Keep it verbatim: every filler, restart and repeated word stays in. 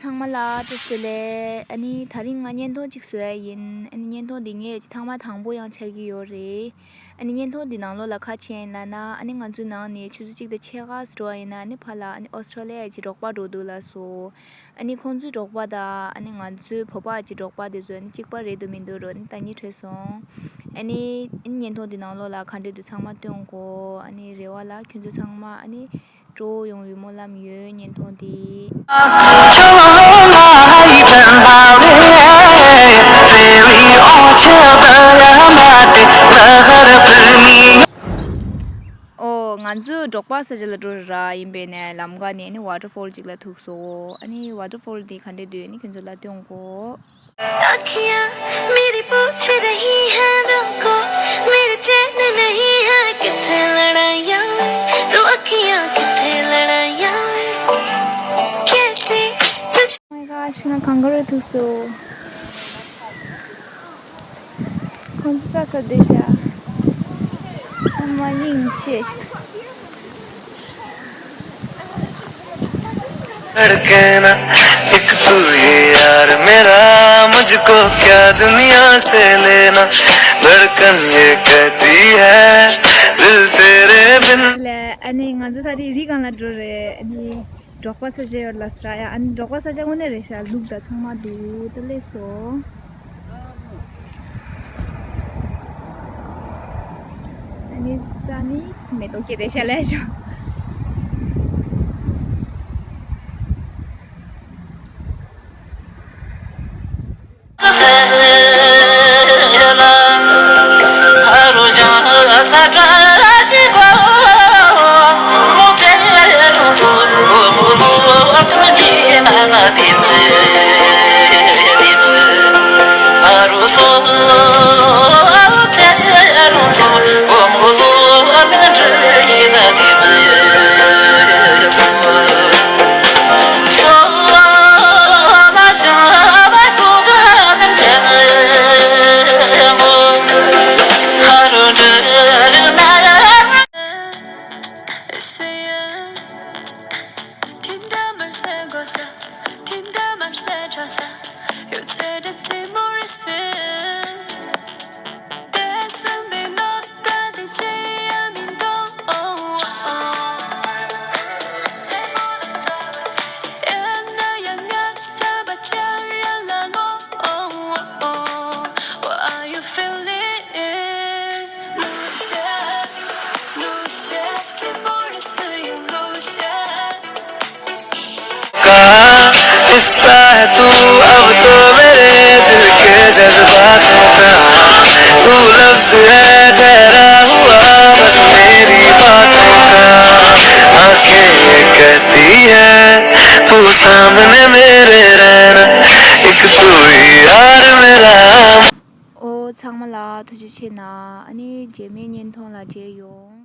ཚང་མ་ལ་བཀྲ་ཤིས་བདེ་ལེགས། ཨ་ནི་དེ་རིང་ང་བརྙན་ཐུང་གཅིག་བཟོ་ཡ་ཡིན། ཨ་ནི་བརྙན་ཐུང་འདི་ངས་ཐེངས་མ་དང་པོ་ཡང་ཆགས་ཀྱི་ཡོད་རེད། ཨ་ནི་བརྙན་ཐུང་འདི་ནང་ལོགས་ལ་ག་རེ་བྱས་ཡིན་ལབ་ན། ཨ་ནི་ང་ཚོའི་ནང་ནས་ཆུ་ཚོད་གཅིག་དང་ཕྱེད་ཀ་ཙམ་འགྲོ་བ་ཡིན་ན། ཨ་ནི་ཕར་ལ་ཨ་ནི་ཨོ་སི་ཀྲོ་ལི་ཡ་གི་རོགས་པ་འགྲོ་འདུག་ལབ་སོང་། ཨ་ནི་ཁོང་ཚོའི་རོགས་པ་དང་ཨ་ནི་ང་ཚོའི་བོད་པ་གི་རོགས་པ་དེ་ཚོ་ཨ་ནི་གཅིག་པ་རེད་འདུག་མི་འདུག་རོ། ཨ་ནི་ལྟ་སྙིང་བྲོད་སོང་། ཨ་ནི་ཨ་ནི་བརྙན་ཐུང་འདི་ནང་ལོགས་ལ་ག་འདྲ་འདུག་ཚང་མ་སྟོན་གོ། ཨ་ནི་རེ་བ་ལ་ཁྱོད་ཚོ་ཚང་མ་ཨ་ནི་སྤྲོ་ཡོང་བའི་སྨོན་ལམ་ཡོད། བརྙན་ཐུང་འདི། ཨོ། ང་ཚོ་འབྲོག་པ་ས་ཆ་ལ་འགྲོ་ར་ཡིན་པས་ནས། ལམ་ཁ་ནས་ནི་ཝ་ཊར་ཕོལ་ཅིག་ལ་ཐུག་སོང་། ཨ་ནི་ཝ་ཊར་ཕོལ་འདི་ག་འདྲ་འདུག་ནི་ཁྱོད་ཚོ་ལ་སྟོན་གོ། आँखियाँ मेरी पूछ रही हैं दिल को, मेरे चैन नहीं है, कित्थे लड़ाइयाँ वे, तू अखियाँ कित्थे लड़ाइयाँ वे, कैसे तुझ Oh my gosh, ང་གངས་དཀར་རུ་ཐུག་སོང་། ཁོང་ཚོ་ས་ས་བསྡད་ཤག་ཨ་མ་སྙིང་རྗེ་ཞིག་འདུག धड़कना एक तू ही यार मेरा, मुझको क्या दुनिया से लेना, धड़कन ये कहती है दिल तेरे बिन ལས། ཨ་ནི་ང་ཚོ་ད་རེས་རི་སྒང་ལ་འགྲོ་རེད། ཨ་ནི་འབྲོག་པ་ས་ཆ་ཡོད་ལ་ས་ཡ། ཨ་ནི་འབྲོག་པ་ས་ཆ་དངོས་གནས་རེད་ཤག་ལུག་དང་ཚང་མ་འདུག་ད་སླེབས་སོང་། ཨ་ནི་ས་ནི་མེ་ཏོག་སྐྱེས་བསྡད་ཤག་ལས་ཤོག हिस्सा है तू अब तो मेरे दिल के जज्बातों का, तू लफ्ज है ठहरा हुआ बस मेरी बातों का। आंखें ये कहती है तू सामने मेरे रहना, एक तू ही यार मेरा। ཨོ། ཚང་མ་ལ་ཐུགས་རྗེ་ཆེ་གནང་། ཨ་ནི་རྗེས་མའི་བརྙན་ཐུང་ལ་མཇལ་ཡོང་།